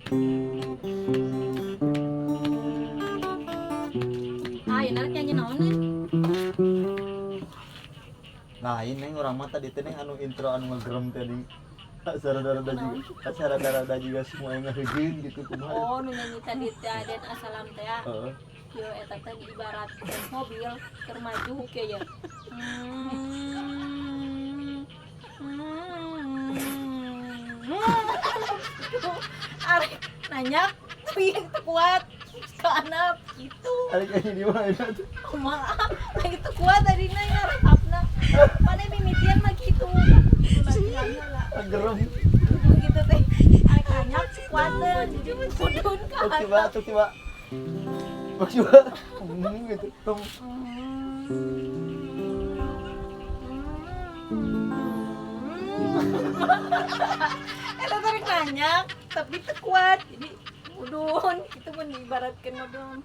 Ah, ieu nyanyi naon nih? Lain, Neng, urang mah tadi teh, Neng, anu intro anu ngegerem tadi. Asa rada-rada juga, asa rada-rada juga semua yang ngeheujeun gitu, kumaha. Oh, nu nyanyi tadi teh Aden Asalam teh ya. Heeh. Yo, eta teh diibaratkeun mobil keur maju kieu ya. Arek nanya tapi teu kuat ke anak gitu. Ari nyanyi di mana tuh? Kumaha? Itu kuat tadi na ngarepapna. Pada mimitian mah gitu. Gerem. Gitu teh. Arek nanya kuateun jadi mudun ka Tuh tiba, atap. Tuh tiba. Maksudnya, gitu. Tum. Eta tarik nanya tapi teu kuat, jadi mudun gitu mun diibaratkeun mobil.